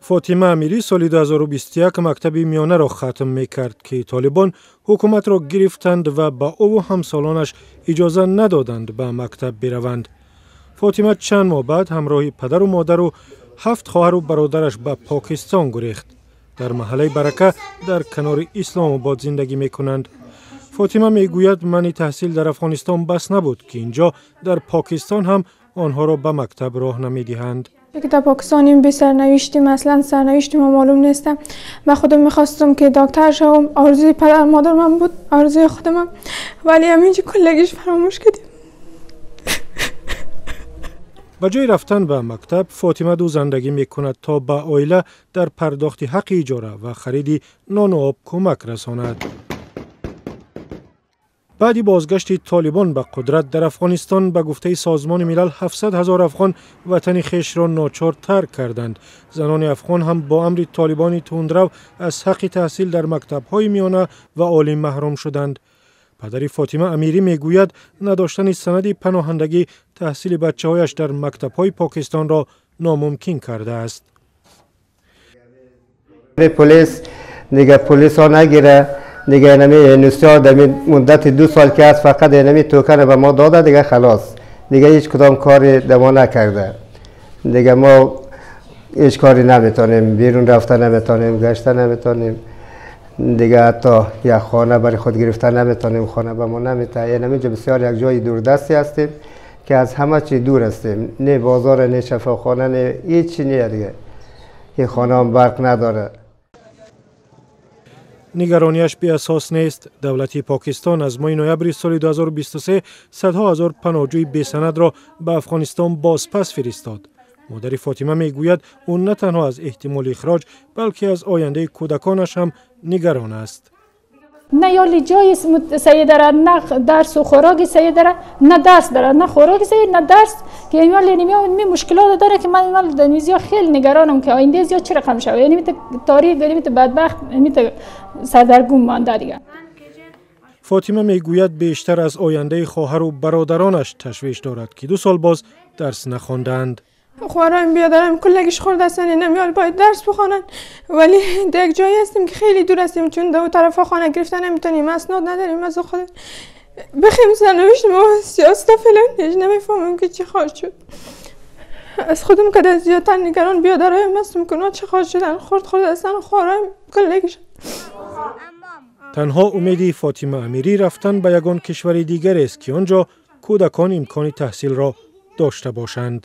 Фотима Амирӣ соли 2021 мактаби миёнаро хатм мекард, ки Толибон ҳукуматро гирифтанд ва ба ӯву ҳамсолонаш иҷоза надоданд ба мактаб бираванд. Фотима чанд моҳ баъд ҳамроҳи падару модару 7 хоҳару бародараш ба Покистон гурехт. Дар маҳаллаи Барака дар канори Исломобод зиндагӣ мекунанд. Фотима мегӯяд, манъи таҳсил дар Афғонистон бас набуд, ки инҷо дар Покистон ҳам онҳоро ба мактаб роҳ намедиҳанд. که در پاکستانیم بی سرنوشتیم، اصلا سرنوشت ما معلوم نیست. من خودم میخواستم که دکتر شوم، آرزوی پدر مادر من بود، آرزوی خودم، ولی همینجا کلگیش فراموش کردیم. ба ҷои рафтан ба мактаб Фотима дӯзандагӣ мекунад, то ба оила дар пардохти ҳаққи иҷора ва хариди нону об кӯмак расонад. Баъди бозгашти Толибон ба қудрат дар Афғонистон, ба гуфтаи Созмони Милал, 700 ҳазор афғон ватани хешро ночор тарк карданд. Занони афғон ҳам бо амри толибони тундрав аз ҳаққи таҳсил дар мактабҳои миёна ва олӣ маҳрум шуданд. Падари Фотима Амирӣ мегӯяд, надоштани санади паноҳандагӣ таҳсили бачаҳояш дар мактабҳои Покистонро номумкин кардааст. Полис дига полисҳо нагира, دیگه نمی نوسیا در مدت 2 سال که است فقط نمی توکن به ما داده، دیگه خلاص، دیگه هیچ کدام کاری در ما نکرده. دیگه ما هیچ کاری نمیتونیم، بیرون رفته نمیتونیم، گشته نمیتونیم، دیگه حتی یک خانه برای خود گرفته نمیتونیم، خانه به ما نمیته. یعنی بسیار یک جای دوردستی هستیم که از همه چی دور هستیم، نه بازار، نه شفاخانه، نه هیچ چی نه. دیگه این خانه هم برق نداره. Нигаронияш беасос нест. Давлати Покистон аз моҳи ноябри соли 2023 садҳо ҳазор паноҳҷӯи бесанадро ба Афғонистон бозпас фиристод. Модари Фотима мегӯяд, ӯ на танҳо аз эҳтимоли ихроҷ, балки аз ояндаи кӯдаконаш ҳам нигарон аст. نه یالی جای سعی داره، نه درس و خوراک سعی داره، نه درس داره، نه خوراک سعی، نه درس، که این می مشکلات داره که من دنیزیا خیلی نگرانم که آینده زیاد چه رقم شوه. یعنی میت تاریخ، یعنی میت بدبخت، میت سردرگم مانده دیگه. Фотима мегӯяд, бештар аз ояндаи хоҳару бародаронаш ташвиш дорад, ки 2 сол боз дарс нахондаанд. خواهرم بیادرم کلگیش خورده هستن، اینا باید درس بخوانن، ولی در یک جایی هستیم که خیلی دور هستیم، چون دو طرفا خانه گرفتن نمیتونیم، اسناد نداریم از خود بخیم سرنوشت ما سیاست فلان هیچ نمیفهمیم که چی خواهد شد. از خودم که زیادتر نگران بیادرایم هستم که اونا چه خواهد شدن، خورد خورده هستن خواهرم کلگیش. Танҳо умеди Фотима Амирӣ рафтан ба ягон кишвари дигарест, ки он ҷо кӯдакон имкони таҳсилро дошта бошанд.